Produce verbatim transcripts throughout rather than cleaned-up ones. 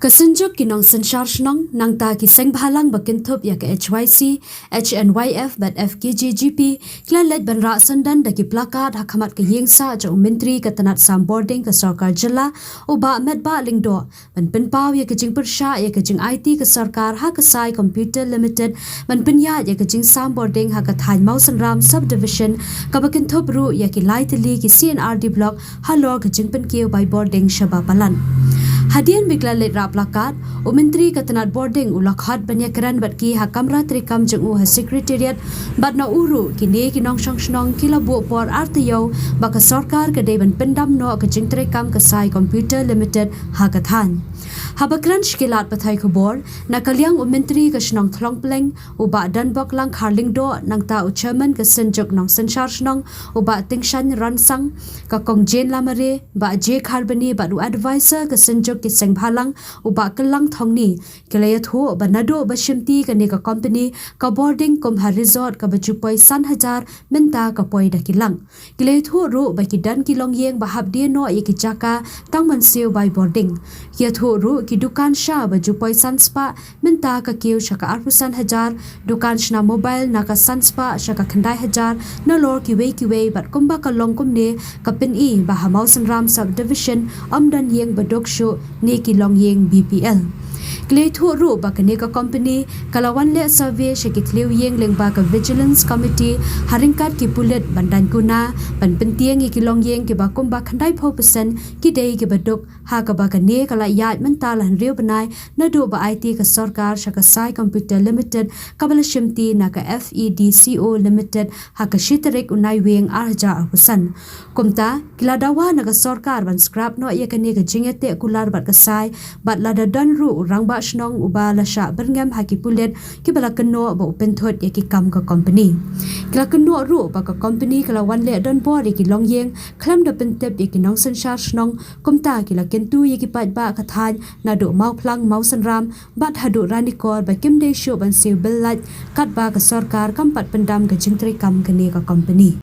Ka Synjuk ki Nongsynshar Shnong, nangta ki Sengbhalang ba kynthup ïa ka H Y C, H N Y F bad F K J G P, ki la leit ban rah syndon da ki placard ha khmat ka ïing sah jong u Myntri ka tnat sam bording ka Sorkar Jylla, u Bah Metbah Lyngdoh, ban pynpaw ïa ka jingpyrshah ïa ka jingaiti ka sorkar ha ka Sai Computer Limited ban pynïaid ïa ka jingsam bording ha ka thaiñ Mawsynram Subdivision, kaba kynthup ruh ïa ki lai tylli ki C and R D Block halor ka jingpynkiew bai bording sha Bapalan. Hadien ba ki la leit rah placard, u Myntri ka tnat bording u la khot ban ïakren bad ki ha kamra treikam jong u ha Secretariat, bad na u ruh kine ki nongshong shnong ki la buh por ar taïew ba ka sorkar ka dei ban pyndam noh ka jingtreikam ka Sai Computer Limited ha ka thaiñ. Haba kren sha ki lad pathai khubor, na ka liang u Myntri ka shnong Thlongpleng, u Bah Donbok Langkhar Lyngdoh, nangta u Chairman ka Synjuk Nongsynshar Shnong, u Bah Tyngshaiñ Ransang, ka Kong Jane Lamare, Bah J Kharbani bad u Advisor ka Synjuk ki Sengbhalang, u Bah Kyllang Thongni, ki la ïathuh ba naduh ba shimti kane ka company ka bording kum ha resort kaba ju poi san hajar, mynta ka poi da ki lang. Ki la ïathuh ruh ba ki don ki longïing ba hap die noh ïa ki jaka tang ban siew bai bording. Ki ïathuh ruh ki dukan sha ba ju poi san spah, mynta ka kiew sha ka arphew san hajar, dukan shna mobile na ka san spah sha ka khyndai hajar, nalor kiwei kiwei, bad kumba ka long kumne ka pyni ba ha Mawsynram Subdivision ym don ïing ba duk shuh ne ki longïing B P L. Ki la ïathuh ruh ba kane ka company ka la wan leh survey sha ki thliew ïing lyngba ka Vigilance Committee ha ryngkat ki pulit ban daiñ kuna ban pyntieng ïa ki longïing kiba kumba khyndaiphew percent ki dei kiba duk, ha kaba kane ka la ïaid mynta la hynriew bnai naduh ba aiti ka sorkar sha ka Sai Computer Limited kaba la shimti na ka F E D C O Limited ha ka shi tarik u Naiwieng ar hajar arphew san. Kumta, ki la dawa na ka sorkar ban scrap noh ïa kane ka jingïateh kular bad ka Sai, bad lada don ruh u rangbah shnong uba la shah byrngem ha ki pulit kiba la kynnoh ba u pynthut ïa ki kam ka company. Ki la kynnoh ruh ba ka company ka la wan leh donbor ïa ki longïing khlem da pyntip ïa ki nongsynshar shnong, kumta ki la kyntu ïa ki paidbah ka thaiñ naduh Mawphlang, Mawsynram bad haduh Ranikor ba kim dei shuh ban siew bill light katba ka sorkar kam pat pyndam ka jingtreikam kane ka company.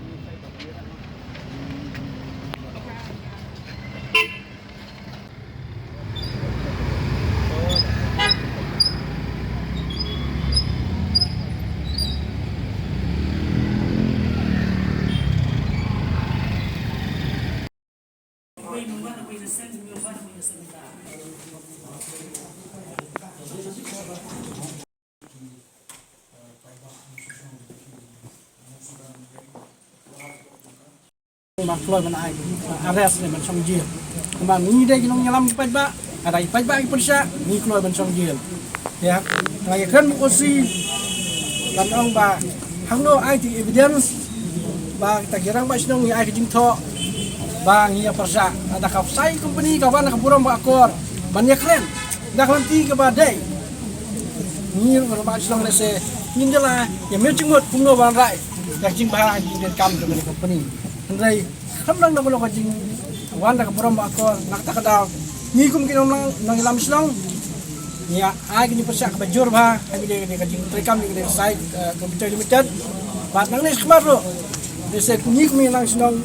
Ba kloi ban ai arrest ne ban shong jail. Ba ngi dei ki nongïalam ki paidbah, lada ki paidbah ki pyrshah, ngi kloi ban shong jail. Ïa, nga ïakren bad O C ban ong ba hangno ai ki evidence ba kita ki rangbah shnong ngi ai ka jingthoh ba ngi ïa pyrshah. Lada ka Sai company ka wan ka burom ba akor ban ïakren da ka lynti kaba dei, ngi ruh rangbah shnong lehse ngin jylla ïa mih jingmut kumno ban rai ïa ka jingbha ka jingdonkam jong kane ka company. Hynrei khamtam da kano ka jingwan da ka burom ba akor, na kata ka daw ngi kum ki nong, nongïalam shnong ngi ai ka jingpyrshah kaba jur bha ha kane ka jingtreikam jong kane ka Sai, eh, Computer Limited. Bad nangne shakhmat ruh, lehse ngi kum ki nongïalam shnong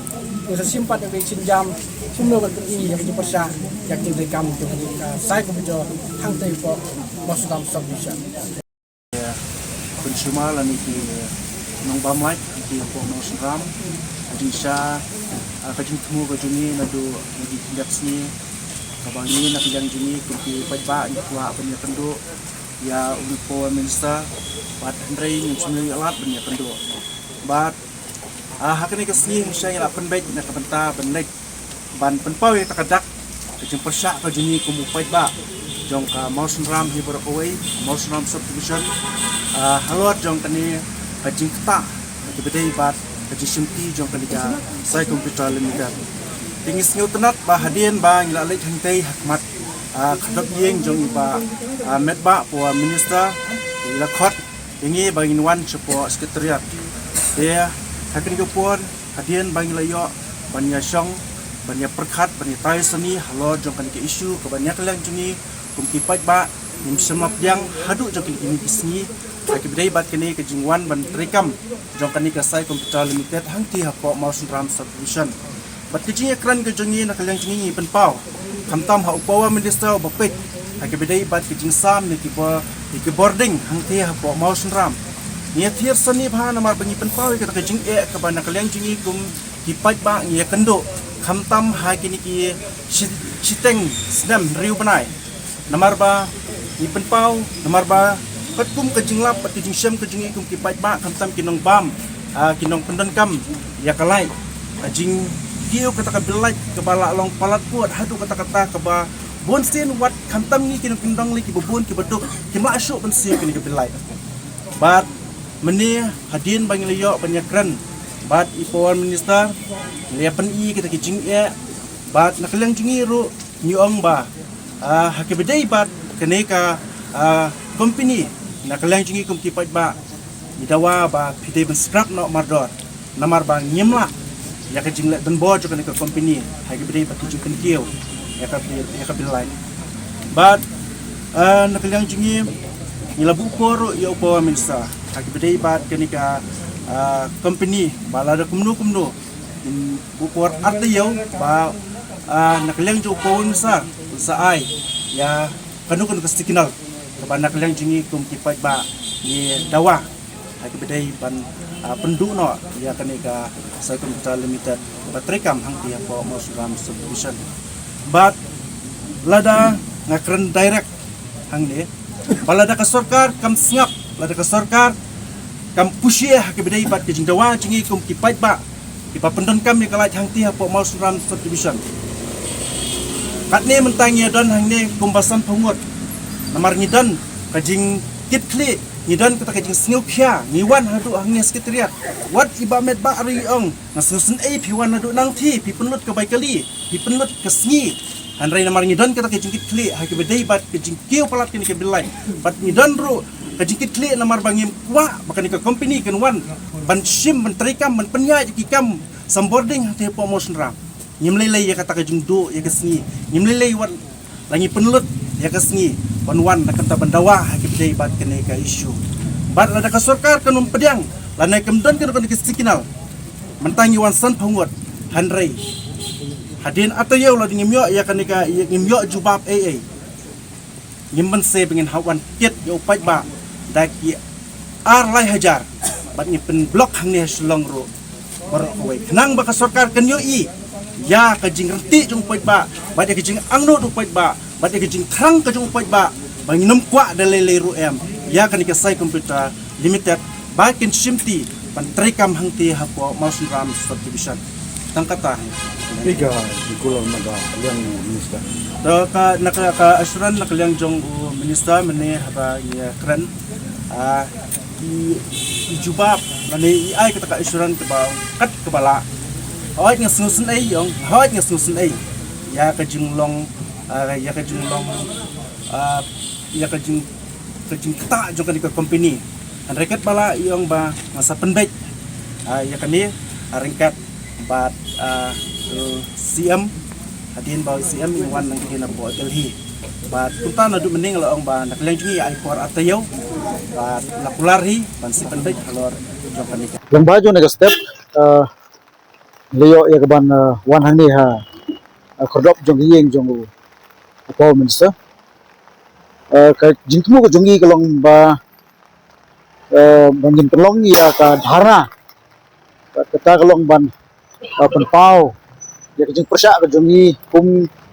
ngi sa shim pat ïa ka jingsienjam kumno ban pyni ïa ka jingpyrshah ïa ka jingtreikam jong kane ka Sai Computer hangtei hapoh Mawsynram Subdivision. Consumer lane ki nongbam light ki hapoh Mawsynram, ka jingshai, ah, ka jingthmu ka jong ngi naduh na ki khyndiat sngi kaba ngi na ka liang jong ngi kum ki paidbah ngi kwah ban ïakynduh ïa u Power Minister, bad hynrei ngim shym ïoh ïa lad ban ïakynduh. Bad, ah, ha kane ka sngi hynrei ngi la pynbeit na ka bynta ban leit ban pynpaw ïa kata ka dak ka jingpyrshah ka jong ngi kum u paidbah jong ka Mawsynram hi baroh kawei, Mawsynram Subdivision, ah, halor jong kane ka jingktah kaba dei bad ka jingshimti jong kane ka Sai Computer Limited. Te ngi sngewtynnat ba hadien ba ngi la leit hangtei ha khmat, ah, ka dop ïing jong i Bah, ah, Metbah Power Minister, i la khot ïa ngi ba ngin wan shapoh Secretariat. Te ha kane ka por hadien ba ngi la ïoh ban ïa shong, ban ïa pyrkhat, ban ïa trai sani halor jong kane ka issue kaba na ka liang jong ngi kum ki paidbah ngim shym la pdiang haduh jong kine ki sngi. Ha kaba dei bad kane ka jingwan ban treikam jong kane ka Sai Computer Limited hangtei hapoh Mawsynram Subdivision. Bad ka jingïakren ka jong ngi na ka liang jong ngi ngi pynpaw khamtam ha u Power Minister uba peit ha kaba ïadei bad ka jingsam ne ki bor, ne ki bording hangtei hapoh Mawsynram. Ngi ïathied sani bha namar ba ngi pynpaw ïa kata ka jingeh kaba na ka liang jong ngi kum ki paidbah ngi ïakynduh khamtam ha kine ki shi-, shiteng snem hynriew bnai. Namar ba ngi pynpaw, namar ba katkum ka jinglap bad ka jingshem ka jong ngi kum ki paidbah khamtam ki nongbam, ah, ki nongpyndonkam ïa ka light, ka jingkiew kata ka bill light kaba la long palat pud haduh katta katta kaba bun sien wat khamtam ngi ki nongkyndong lei kiba bun kiba duk kim lah shuh ban siew kine ki bill light. Bad mynne hadien ba ngi la ïoh ban ïakren bad i Power Minister, ngi la ïapyni kata ki jingeh, bad na ka liang jong ngi ruh ngi ong ba, ah, ha kaba ïadei bad kane ka, ah, company, na ka liang jong ngi kum ki paidbah ngi dawa ba phi dei ban scrap noh mardor, namar ba ngim lah ïa ka jingleh donbor jong kane ka company ha kaba ïadei bad ka jingpynkiew ïa ka bill, ïa ka bill light. Bad, ah, na ka liang jong ngi, ngi la buh por ruh ïa u Power Minister ha kaba ïadei bad kane ka, ah, company ba lada kumno kumno, mm, buh por ar taïew ba, ah, na ka liang jong u Power Minister un sa ai ïa kano kano ka signal kaba na ka liang jong ngi kum ki paidbah ngi dawa ha kaba ïadei ban, ah, pynduh noh ïa kane ka Sai Computer Limited kaba treikam hangtei hapoh Mawsynram Subdivision. Bad lada nga kren direct hangne, ba lada ka sorkar kam sngap, lada ka sorkar kam pyrshah ha kaba ïadei bad ka jingdawa jong ngi kum ki paidbah kiba pyndonkam ïa ka light hangtei hapoh Mawsynram Subdivision. Katne mynta ngi don hangne kumba sanphew ngut. Namar ngi don ka jingkitkhlieh, ngi don kata ka jingsngewkhia, ngi wan haduh hangne Secretariat. Wat i Bah Metbah ruh i ong, nga sngewsynei phi wan haduh nangtei, phi pynlut ka bai kali, phi pynlut ka sngi. Hynrei namar ngi don kata ka jingkitkhlieh ha kaba ïadei bad ka jingkiew palat kane ka bill light. Bad ngi don ruh ka jingkitkhlieh namar ba ngim kwah ba kane ka company kan wan ban shim, ban treikam, ban pynïaid ïa ki kam sambording hangtei hapoh Mawsynram. Ngim lei lei ïa kata ka jingduh ïa ka sngi, ngim lei lei wat la ngi pynlut ïa ka sngi ban wan na ka bynta ban dawa ha kaba ïadei bad kane ka issue. Bad lada ka sorkar kan ym pdiang lane kam don kano kano ka signal, mynta ngi wan sanphew ngut, hynrei hadien ar taïew lada ngim ïoh ïa kane ka, ïa ngim ïoh jubab ei ei, ngim banse ba ngin hap wan kit ïa u paidbah da ki ar lai hajar, bad ngi pynblock hangne ha Shillong ruh baroh kawei. Khnang ba ka sorkar kan ïohi ïa ka jingryntih jong u paidbah, bad ïa ka jingangnud u paidbah, bad ïa ka jingthrang ka jong u paidbah, ba ngin ym kwah da lei lei ruh em ïa kane ka Sai Computer Limited ba kin shimti ban treikam hangtei hapoh Mawsynram Subdivision. Tang kata. Ïa ka jingkular na ka liang minister. To ka, na ka, ka assurance na ka liang jong u minister mynne haba ngi kren, ah, i, i jubab lane i ai kata ka assurance kaba kat kaba lah. Hooid nga sngewsynei ong, hooid nga sngewsynei ïa ka jinglong, ah, ïa ka jinglong, ah, ïa ka jing, ka jingktah jong kane ka company. Hynrei katba lah i ong ba nga sa pynbeit, ah, ïa kane, ah, ryngkat bad, ah, u C M, hadien ba u C M i wan nangkien hapoh Delhi. Bad kumta naduh mynne nga la ong ba na ka liang jong ngi ai por ar taïew bad la kular hi ban sa pynbeit halor jong kane ka. Lyngba jong kane ka step, ah, la ïoh ïa ka ban, ah, wan hangne ha, ah, khyrdop jong ka ïing jong u, u Power Minister. Ah, ka jingthmu ka jong ngi ka long ba, eh, ban ngin pynlong ïa ka dharna. Kata ka long ban, eh, pynpaw ïa ka jingpyrshah ka jong ngi kum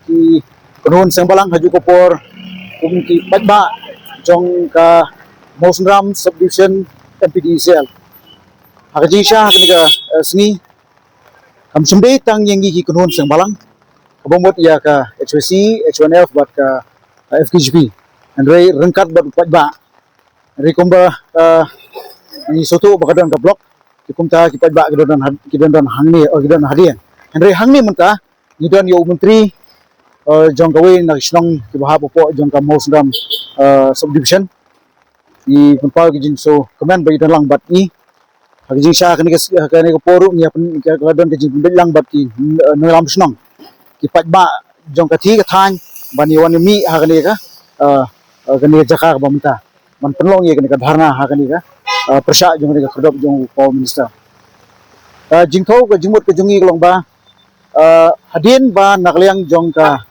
ki kynhun seng balang ha kajuh ka por, kum ki paidbah jong ka Mawsynram Subdivision M P D E C L. Ha ka jingshisha ha kane ka, eh, sngi kam shym dei tang ïa ngi ki kynhun seng balang, kaba mut ïa ka H Y C, H Y N F bad ka, eh, F K J P. Hynrei ryngkat bad u paidbah. Hynrei kumba, eh, ngi sngewthuh ba ka don ka block, ki kumta ki paidbah ki don, don had-, ki don, don hangne, oh, ki don hadien. Hynrei hangne mynta ngi don ïa u myntri, eh, jong kawei na ki shnong kiba hap hapoh jong ka Mawsynram, eh, Subdivision. Ngi pynpaw ki jingsngewkmen ba i don lang bad ngi. Ha ka jingshisha kane ka, kane ka por ruh ngi ïa pyn-, ka la don ka jingpynbeit lang bad ki, eh, nongïalam shnong, ki paidbah jong ka thaiñ ka thaiñ ban ïa wan ïa mih ha kane ka, eh, eh, kane ka jaka kaba mynta ban pynlong ïa kane ka dharna ha kane ka, eh, pyrshah jong kane ka khyrdop jong u Power Minister. Eh, jingthaw ka jingmut ka jong ngi ka long ba, eh, hadien ba na ka liang jong ka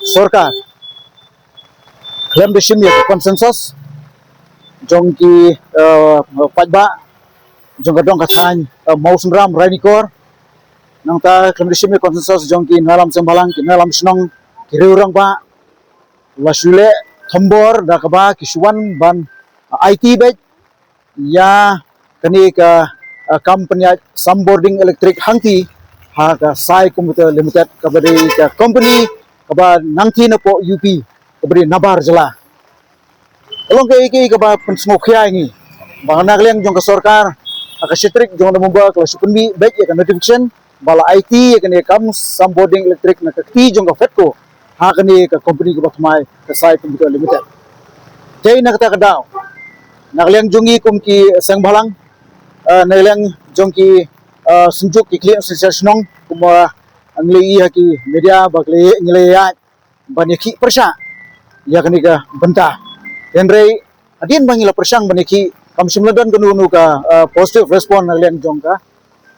sorkar Khlem da shim ïa ka consensus jong ki, eh, paidbah jong ka dong ka thaiñ, eh, Mawsynram Ranikor. Nangta khlem da shim ïa ka consensus jong ki nongïalam seng bhalang, ki nongïalam shnong, ki riew rangbah, la shu leh thombor da kaba ki shu wan ban aiti beit ïa kane ka, eh, kam pynïaid sambording elektrik hangthie ha ka Sai Computer Limited, kaba dei ka company kaba nangthie na poh U P, kaba dei nabar jylla. Ka long kaei kaei kaba pynsngewkhia ïa ngi ba na ka liang jong ka sorkar, ha ka shi tarik jong November ka la shu pynmih beit ïa ka notification ba la aiti ïa kane ka kam sambording elektrik na ka kti jong ka FEDCO ha kane ka company kaba thymmai, ka Sai Computer Limited. Te na kata ka daw, na ka liang jong ngi kum ki seng bhalang, eh, na ka liang jong ki, eh, synjuk ki khlieh shisha shnong, kumba ngi la ïohi ha ki media ba ngi la ïa ban ïakhih pyrshah ïa kane ka bynta. Hynrei hadien ba ngi la pyrshang ban ïakhih, kam shym la don kano kano ka, uh, positive response na ka liang jong ka,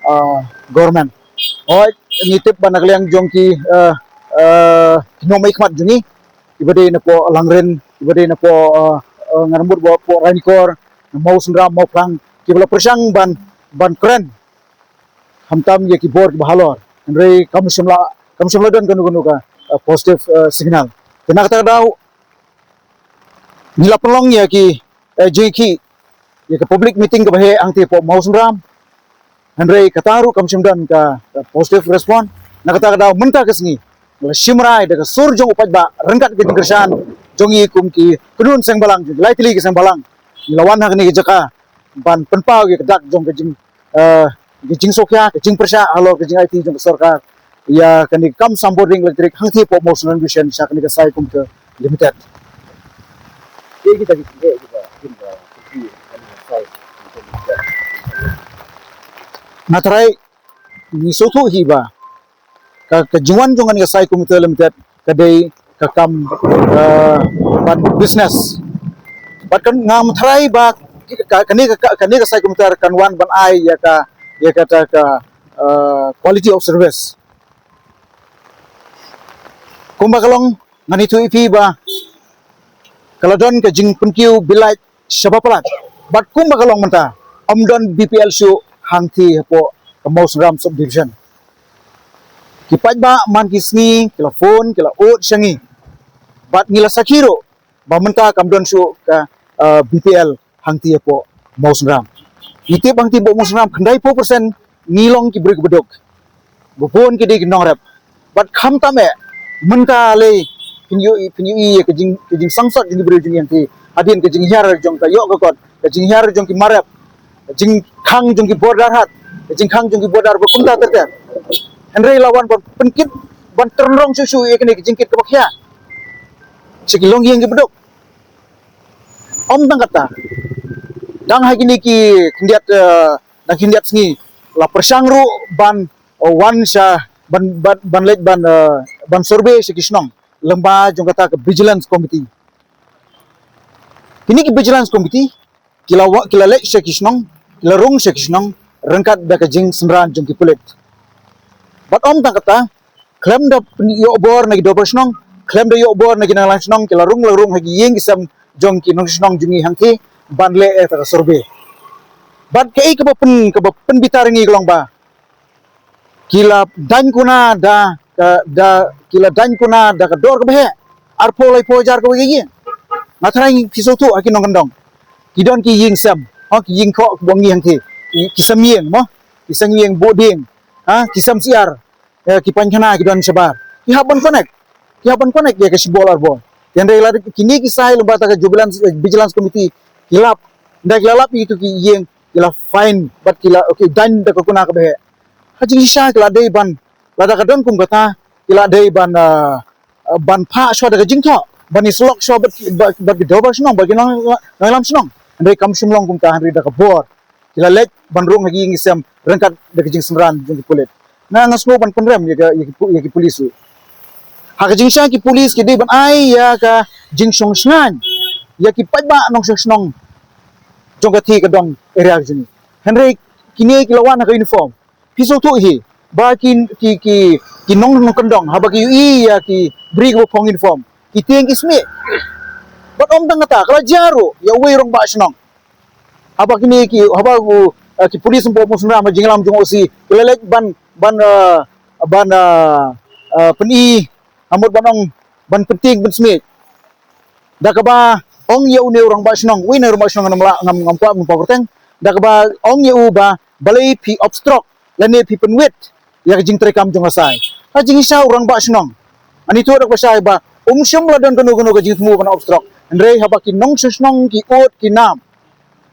uh, government. Hooid, ngi tip ba na ka liang jong ki, uh, uh, ki nongmihkhmat jong ngi, kiba dei na poh Langrin, kiba dei na poh, uh, uh, ngan ong ba poh Ranikor, na Mawsynram, Mawphlang, kiba la pyrshang ban, ban kren khamtam ïa ki bor kiba halor. Hynrei kam shym la, kam shym la don kano kano ka, uh, positive, uh, signal. Te na kata ka daw ngi la pynlong ïa ki, uh, jingïakhih ïa ka public meeting kaba heh hangthie poh Mawsynram. Hynrei kata ruh kam shym don ka, uh, positive response. Na kata ka daw mynta ka sngi ngi la shim rai da ka sur jong u paidbah ryngkat ka jingkyrshan jong ngi kum ki kynhun seng bhalang, jong ki lai tylli ki seng bhalang, ngi la wan ha kane ka jaka ban pynpaw ïa ka dak jong ka jing, eh, ka jingsngewkhia, ka jingpyrshah halor ka jingaiti jong ka sorkar ïa kane ka kam sambording elektrik hangthie poh Mawsynram Division sha kane ka Sai Computer Limited. Nga tharai ngi sngewthuh hi ba ka, ka jingwan jong kane ka Sai Computer Limited ka dei ka kam, eh, ban business. Bad kan nga tharai ba ka, kane ka, kane ka Sai Computer kan wan ban ai ïa ka, ïa kata ka, eh, quality of service. Kumba ka long, ngan ïathuh ïa phi ba ka la don ka jingpynkiew bill light shaba palat. Bad kumba ka long mynta, ym don B P L shuh hangthie hapoh ka Mawsynram Subdivision. Ki paidbah man ki sngi ki la phone, ki la ud sha ngi. Bad ngi la sakhi ruh ba mynta kam don shuh ka, uh, B P L hangthie hapoh Mawsynram. Ngi tip hangthie hapoh Mawsynram khyndaiphew percent ngi long ki briew kiba duk. Ba bun ki dei ki nongrep. Bad khamtam eh mynta lei phin ïohi, phin ïohi ïa ka jing, ka jingsangsot jong ki briew jong ngi hangthie. Hadien ka jinghiar jong ka ïoh ka kot, ka jinghiar jong ki mar rep, ka jingkhang jong ki bor darhat, ka jingkhang jong ki bor dar ba kumta ter ter. Hynrei la wan ban pynkit, ban tyrnrong shuh shuh ïa kane ka jingkit kaba khia sha ki longïing kiba duk. Ym tang kata, dang ha kine ki khyndiat, eh, dang khyndiat sngi la pyrshang ruh ban, eh, wan sha, ban, ban, ban leit ban, eh, ban survey sha ki shnong lyngba jong kata ka Vigilance Committee. Kine ki Vigilance Committee ki la wa-, ki la leit sha ki shnong, ki la rung sha ki shnong ryngkat da ka jingsynran jong ki pulit. Bad ym tang kata, khlem da pyn-, ïoh bor na ki dorbar shnong, khlem da ïoh bor na ki nongïalam shnong, ki la rung, la rung ha ki ïing ki sem jong ki nongshong shnong jong ngi hangthie ban leh ïa ka survey. Bad kaei kaba pyn, kaba pynbitar ïa ngi ka long ba ki la daiñ kuna da ka, da, ki la daiñ kuna da ka dor kaba heh, arphew laiphew hajar kawei ka ïing. Nga tharai phi sngewthuh ha ki nongkyndong, ki don ki ïing sem, ha, ki ïing thoh kiba ong ngi hangthie, ki, ki sem ïing mo, ki sem ïing buh dieng, ha, ki sem syiar, eh, ki painkhana ki don shabar. Ki hap ban connect, ki hap ban connect ïa ka shibor arbor. Hynrei lada kine ki sai lyngba ta ka Vigilance, eh, Vigilance Committee ki lap, ynda ki la lap ïa kitu ki ïing, ki la fine bad ki la, okay, daiñ da ka kuna kaba heh. Ka jingshisha ki la dei ban, lada ka don kum kata, ki la dei ban, ah, ah, ban phah shuwa da ka jingthoh, ban ïasyllok shuwa bad, bad, bad ki dorbar shnong, bad ki nong, nongïalam shnong. Hynrei kam shym long kumta, hynrei da ka bor ki la leit ban rung ha ki ïing ki sem ryngkat da ka jingsynran jong ki pulit. Nga, nga sngew ban pynrem ïa ka, ïa ki pu-, ïa ki pulis ruh. Ha ka jingshisha ki pulis ki dei ban ai ïa ka jingshong shngaiñ ïa ki paidbah nongshong shnong jong ka thie ka dong area ka jong ngi. Hynrei kine ki la wan ha ka uniform. Phi sngewthuh hi ba ki, ki, ki, ki nong, nongkyndong haba ki ïohi ïa ki briew kiba phong uniform, ki tieng ki smiej. Bad ym tang kata, ka la jia ruh ïa uwei u rangbah shnong. Haba kine ki, haba u, eh, ki police Mawsynram ha jingïalam jong u O C ki la leit ban, ban, eh, ban, eh, eh, pyni, ha mut ban ong, ban pyntieng pynsmit. Da kaba ong ïa une u rangbah shnong, uwei u rangbah shnong, ngam lah, ngam, ngam kwah ban pynpaw kyrteng. Da kaba ong ïa u ba balei phi obstruct lane phi pynwit ïa ka jingtrei kam jong ka Sai. Ka jingshisha u rangbah shnong, ani tu da kaba shai ba um shym la don kano kano ka jingthmu ban obstruct. Hynrei haba ki nongshong shnong ki ud ki nam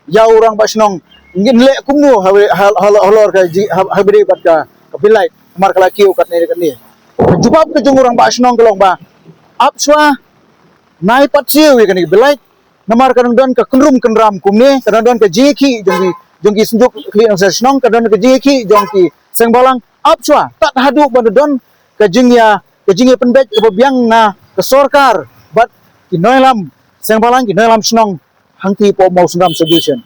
ïa u rangbah shnong, ngin leh kumno ha, ha, ha, halor ka ji-, ha, ha bri bad ka, ka Bill Light, namar ka la kiew katne katne. Ka jubab ka jong u rangbah shnong ka long ba ap shuwa, nai pat siew ïa kane ka Bill Light, namar ka dang don ka kynrum kynram kumne, ka dang don ka jingïakhih jong ki, jong ki synjuk khlieh nongshong shnong, ka dang don ka jingïakhih jong ki seng balang. Ap shuwa, tad haduh ban don ka jingïa, ka jingïapynbeit kaba biang na ka sorkar bad ki nongïalam seng balang, ki nongïalam shnong hangtei hapoh Mawsynram Subdivision.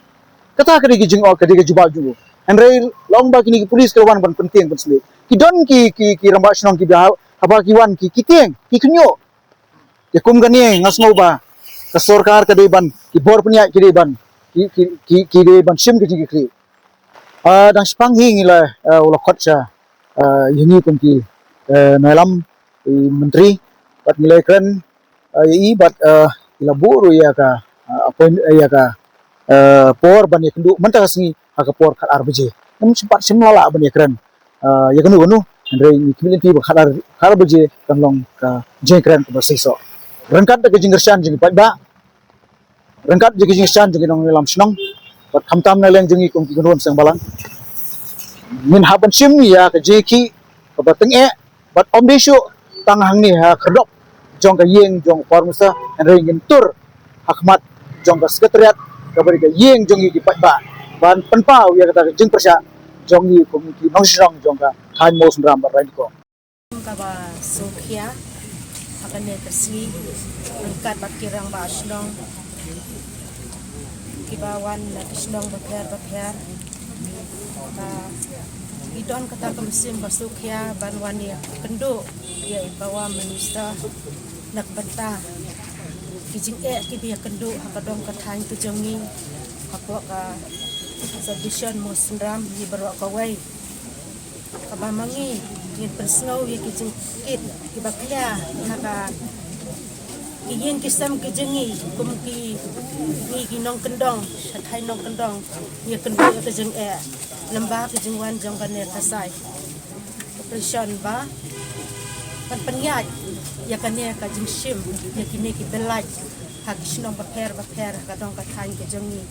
Kata ka dei ka jingong, ka dei ka jubab jong u. Hynrei long ba kine ki police ki la wan ban pyntieng pynsmit. Ki don ki, ki, ki rangbah shnong kiba ha-, haba ki wan ki, ki tieng, ki khynñiuh. Te kum kane nga sngew ba ka sorkar ka dei ban, ki bor pynïaid ki dei ban, ki, ki, ki, ki dei ban shim ka jingkitkhlieh. Ah, dang shipang hi ngi la, ah, u la khot sha, ah, ïa ngi kum ki, eh, nongïalam, i myntri, bad ngi la kren, ah, ïa i bad, ah, i la buh ruh ïa ka, ah, appoint, eh, ïa ka, eh, por ban ïakynduh mynta ka sngi ha ka por khatar baje. Ngim shym pat shym la lah ban ïakren, ah, ïa kano kano. Hynrei ngi khmih lynti ba khatar, khatar baje kan long ka jingkren kaba seisoh. Ryngkat da ka jingkyrshan jong ki paidbah, ryngkat da ka jingkyrshan jong ki nongïalam shnong, bad khamtam na liang jong ngi kum ki khun seng balang, ngin hap ban shim ïa ka jingïakhih kaba tyngeh, bad ym dei shuh tang hangne ha khyrdop jong ka ïing jong u Prime Minister, hynrei ngin tur ha khmat jong ka Secretariat, kaba dei ka ïing jong ngi ki paidbah, ban pynpaw ïa kata ka jingpyrshah jong ngi kum ki nongshong shnong jong ka thaiñ Mawsynram bad Rainikob. Kaba sngewkhia ha kane ka sngi ryngkat bad ki rangbah shnong kiba wan na ki shnong bapher bapher. Ba ngi don kata ka mynsiem ba sngewkhia ban wan ïakynduh ïa i Power Minister na ka bynta ki jingeh kiba ïakynduh ha ka dong ka thaiñ ka jong ngi hapoh ka Subdivision Mawsynram hi baroh kawei. Kaba ma ngi ngin pynsngew ïa ki jingkit kiba khia na ka, ki ïing ki sem ki jong ngi kum ki, ngi ki nongkyndong, sha thaiñ nongkyndong, ïakynduh ïa ka jingeh lem bad ka jingwan jong kane ka Sai. Ka pyrshang ba kan pynïaid ïa kane ka jingshim ïa kine ki Bill Light ha ki shnong bapher bapher ha ka dong ka thaiñ ka jong ngi.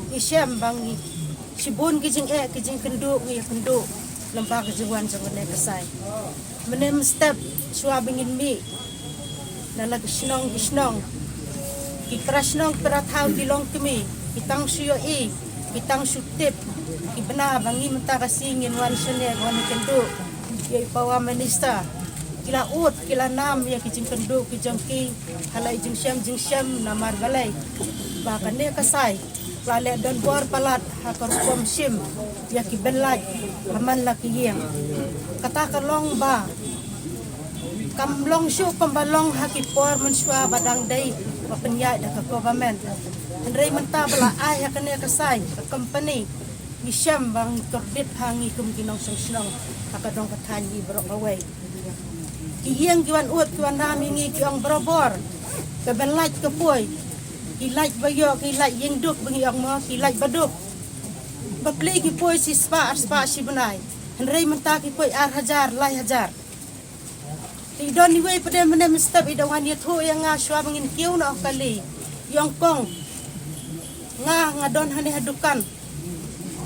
Ngi shem ba ngi shibun ki jingeh ki jingkynduh ngi ïakynduh lem bad ka jingwan jong kane ka Sai. Mynne mynstep shuwa ba ngin mih na la ki shnong ki shnong, ki para shnong para thaw ki longkmie ki tang shu ïohi, ki tang shu tip, ki bna ba ngi mynta ka sngi ngin wan shane wan ïakynduh ïa i Power Minister. Ki la ud ki la nam ïa ki jingkynduh ki jong ki ha la i jingshem jingshem namar balei ba kane ka Sai la leh donbor palat ha ka rukom shim ïa ki Bill Light ha man la ki ïing. Kata ka long ba kam long shuh kumba long ha ki por mynshuwa ba dang dei ba pynïaid da ka government. Hynrei mynta ba la ai ha kane ka Sai ka company, ngi shem ba ngi kordit ha ngi kum ki nongshong shnong ha ka dong ka thaiñ hi baroh kawei. Ki ïing ki wan ud ki wan nam ïa ngi ki ong barabor ka Bill Light ka poi. Ki light ba ïoh ki light ïing duk ba ngi ong mo, ki light ba duk. Bapli ki poi shispah arspah shi bnai. Hynrei mynta ki poi ar hajar lai hajar. Te i don iwei pat de mynne mynstep i da wan ïathuh ïa nga shuwa ba ngin kiew noh kali. I ong kong, nga nga don hangne ha dukan.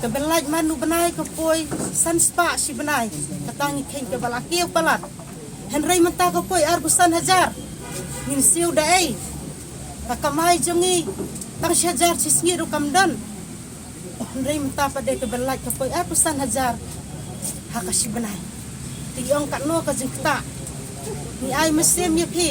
Ka Bill Light man u bnai ka poi san spah shi bnai. Kata ngi kheiñ kaba la kiew palat. Hynrei mynta ka poi arphew san hajar. Ngin siew da ei? Ka kamai jong ngi tang shi hajar shi sngi ruh kam don. Hynrei mynta pat de ka Bill Light ka poi arphew san hajar ha ka shi bnai. Te i ong katno ka jingktah. Ngi ai mynsiem ïa phi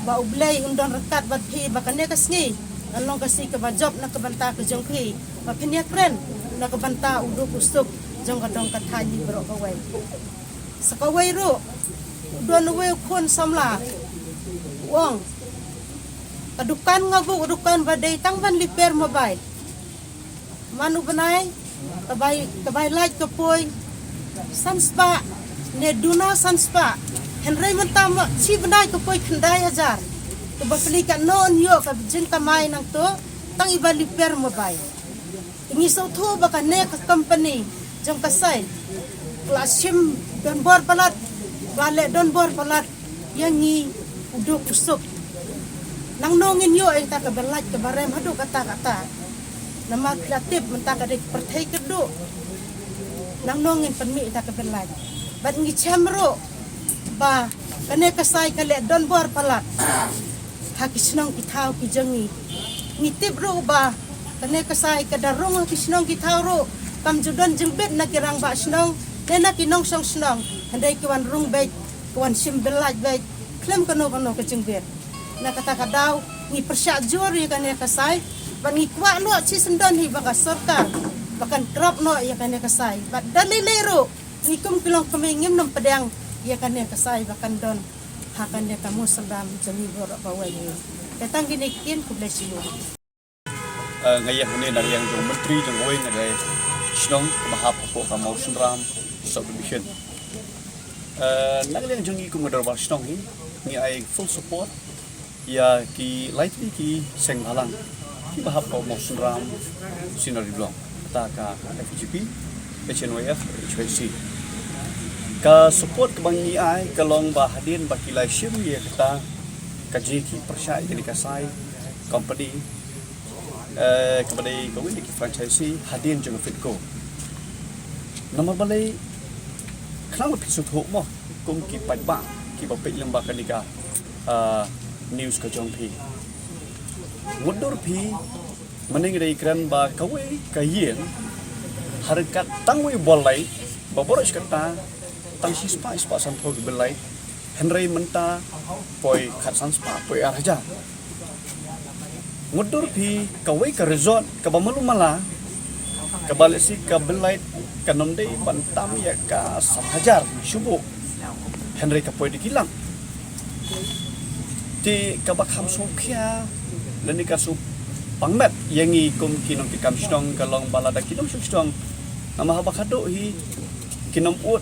ba U Blei un don ryngkat bad phi ba kane ka sngi kan long ka sngi kaba jop na ka bynta ka jong phi, ba phin ïakren na ka bynta u duk u suk jong ka dong ka thaiñ hi baroh kawei. Sa kawei ruh u don uwei u khun samla u ong, Dukan nga buh dukan ba dei tang ban repair mobile. Man u bnai ka bai, ka bai light ka poi san spah ne duna san spah. Hynrei mynta ma chi bnai ka poi khyndai hajar. Kaba pli katno yn ïoh ka jingkamai nangto tang i ba repair mobile. Ngi sngewthuh ba kane ka company jong ka Sai ka la shim donbor palat, ka la leh donbor palat ïa ngi u duk u suk. Nangno ngin ïoh ïa kata ka bill light kaba rem haduh katta katta? Namar phi la tip mynta ka dei ka pyrthei kyrduh. Nangno ngin pynmih ïa kata ka bill light? Bad ngi shem ruh ba kane ka Sai ka leh donbor palat ha ki shnong ki thaw ki jong ngi. Ngi tip ruh ba kane ka Sai ka da rung ha ki shnong ki thaw ruh, kam ju don jingbit na ki rangbah shnong ne na ki nongshong shnong. Hynrei ki wan rung beit, ki wan shim bill light beit khlem kano kano ka jingbit. Na kata ka daw ngi pyrshah jur ïa kane ka Sai bad ngi kwah noh shisyndon hi ba ka sorkar ba kan trap noh ïa kane ka Sai. Bad da lei lei ruh ngi kum ki longkmie ngim nym pdiang ïa kane ka Sai ba kan don ha kane ka Mawsynram jong ngi baroh kawei. Te tang kine ki ktien, khublei shibun. Eh, nga ïa hangne na liang jong Myntri jong kawei na dei shnong kaba hap hapoh ka Mawsynram Subdivision. Eh, na liang jong ngi kum ka dorbar shnong hi ngi ai full support ïa ki lai tylli ki seng bhalang kiba hap hapoh Mawsynram Scenery Block, kata ka F G P, H N Y F, H Y C. Ka support kaba ngi ai ka long ba hadien ba ki la shim ïa kata ka jingpyrshah ïa kane ka Sai company, eh, kaba dei kawei na ki franchisee hadien jong ka FIDCO. Namar balei? Khnang ba phi sngewthuh mo kum ki paidbah kiba peit lyngba kane ka, ah, news ka jong phi. Mutdur phi mynne nga dei kren ba kawei ka ïing ha ryngkat tang wei bor light ba baroh shi katta tang shi spah, shi spah san phew ki bill light. Hynrei mynta poi khatsan spah, poi ar hajar. Mutdur phi kawei ka resort kaba malu mala, kaba lehse ka bill light kan ym dei ban tam ïa ka san hajar shuh. Hynrei ka poi da ki lak. Te kaba kham sngewkhia lane ka sngewpang met ïa ngi kum ki nongtrei kam shnong ka long ba lada ki nongshong shnong, namar haba khadduh hi kin ym ud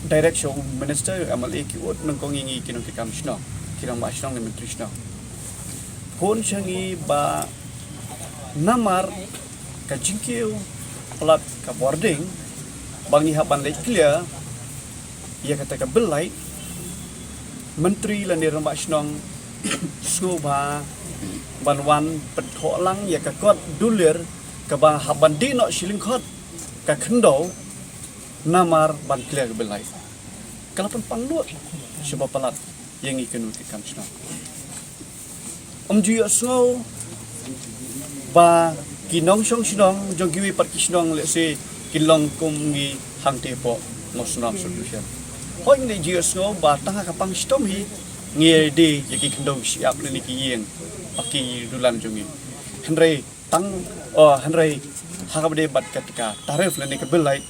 direct sha u minister, M L A, ki ud nyngkong ïa ngi ki nongtrei kam shnong, ki rangbah shnong ne myntri shnong. Hun sha ngi ba namar ka jingkiew palat ka bording ba ngi hap ban leit clear ïa kata ka bill light, myntri lane rangbah shnong sngewbha ban wan pynthoh lang ïa ka kot dulir kaba hap ban die noh shilynkhot ka khyndew namar ban clear ka bill light. Ka la pynpang lut shaba palat ïa ngi ki nongtrei kam shnong. Ym ju ïohsngew ba ki nongshong shnong jong kiwei pat ki shnong lehse kin long kum ngi hangtei hapoh Mawsynram Subdivision. Hooid, ngi ju ïohsngew ba tang ha ka pang shitom hi ngi ïa die ïa ki khyndew ki shyiap lane ki ïing ba ki dulan jong ngi. Hynrei tang, oh, hynrei ha kaba dei bad kata ka tariff lane ka bill light,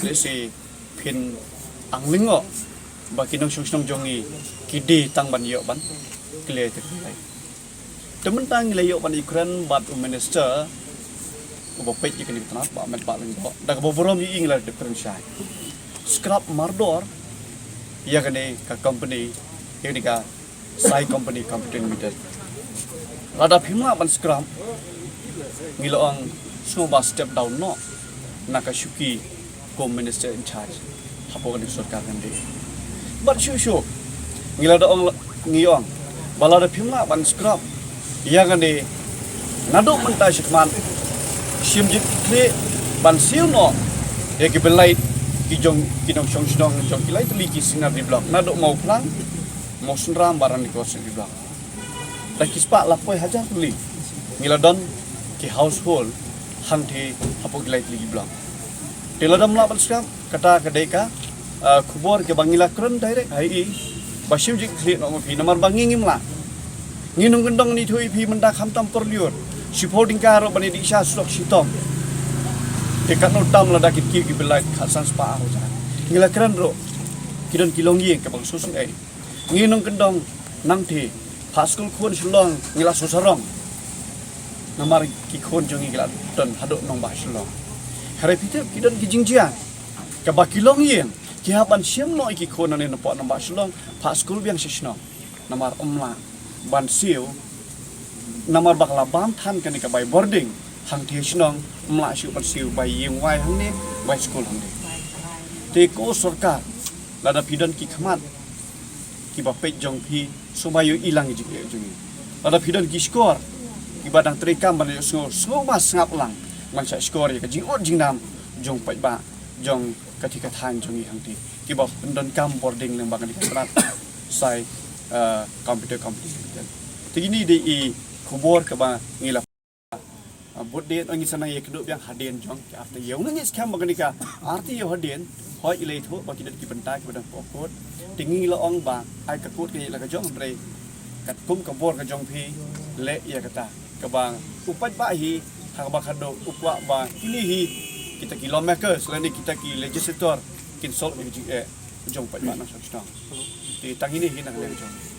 lehse phin ang lyngngoh ba ki nongshong shnong jong ngi ki die tang ban ïoh ban clear ïa ka bill light. Te mynta ngi la ïoh ban ïakren bad u minister uba peit ïa kane ka tnat, Bah Metbah Lyngdoh, da kaba burom ïa i ngi la dep kren shai. Scrap mardor ïa kane ka company, ïa kane ka Sai Company Company Limited. Lada phim lah ban scrap, ngi la ong sngewbha step down noh na ka shuki kum minister in charge hapoh kane ka sorkar kan dei. Bad shuh shuh ngi la da ong, ngi ong ba lada phim lah ban scrap ïa kane, naduh mynta shakhmat shim jingkitkhlieh ban siew noh ïa ki bill light ki jong ki nongshong shnong jong ki lai tylli ki Scenery Block, naduh Mawphlang, Mawsynram bad Ranikor Scenery Block. Da ki spah laphew hajar tylli ngi la don ki household hangtei hapoh ki lai tylli ki block. Te lada ym lah ban scrap, kata ka dei ka, ah, khubor kaba ngi la kren direct ha i ba shim jingkitkhlieh noh ma phi namar ba ngi ngim lah. Ngi nongkyndong ngi ïathuh ïa phi mynta khamtam por lyiur, shiphew tyngka ruh ban ïadih sha surok shitom. Te katno tam lada ki kiew ki bill light khatsan spah ar hajar. Ngi la kren ruh, ki don ki longïing kaba sngewsynei. Ngi nongkyndong nangtei Ha skul khun Shillong ngi la shu sarong. Namar ki khun jong ngi ki la don haduh nongbah Shillong. Hynrei phi tip ki don ki jingjia kaba ki longïing ki hap ban shim noh ïa ki khun nangne napoh nongbah Shillong, ha skul biang sha shnong. Namar ym lah ban siew, namar ba ka la bam than kane ka bai boarding hangtei shnong, ym lah shuh ban siew bai ïing wai hangne, bai skul hangne. Te ko sorkar, lada phi don ki khmat kiba peit jong phi, sngewbha ïohi lang ïa ka jingeh jong ngi. Lada phi don ki shkor kiba dang trei kam ban ïohsngew, sngewbha sngap lang ban shah shkor ïa ka jingud jingnam jong paidbah, jong ka thikna thaiñ jong ngi hangtei, kiba pyndonkam boarding lyngba kane ka tnat, sai, eh, computer competition. Te kine dei i khubor kaba ngi la Ah, bud dien, ong ngi sa nang ïakynduh biang hadien jong ki artylli ïew. Ngi ngeit skhem ba kane ka artylli ïew hadien, hooid i la ïathuh ba ki don ki bynta kiba dang pokot. Te ngi la ong ba ai ka kot ka ïa la ka jong, hynrei katkum ka bor ka jong phi, leh ïa kata kaba u paidbah hi, ha kaba khadduh u kwah ba kine hi kita ki lawmakers lane kita ki legislator kin solve ïa ka jingeh jong paidbah nongshong shnong. Te tang ine hi na ka liang jong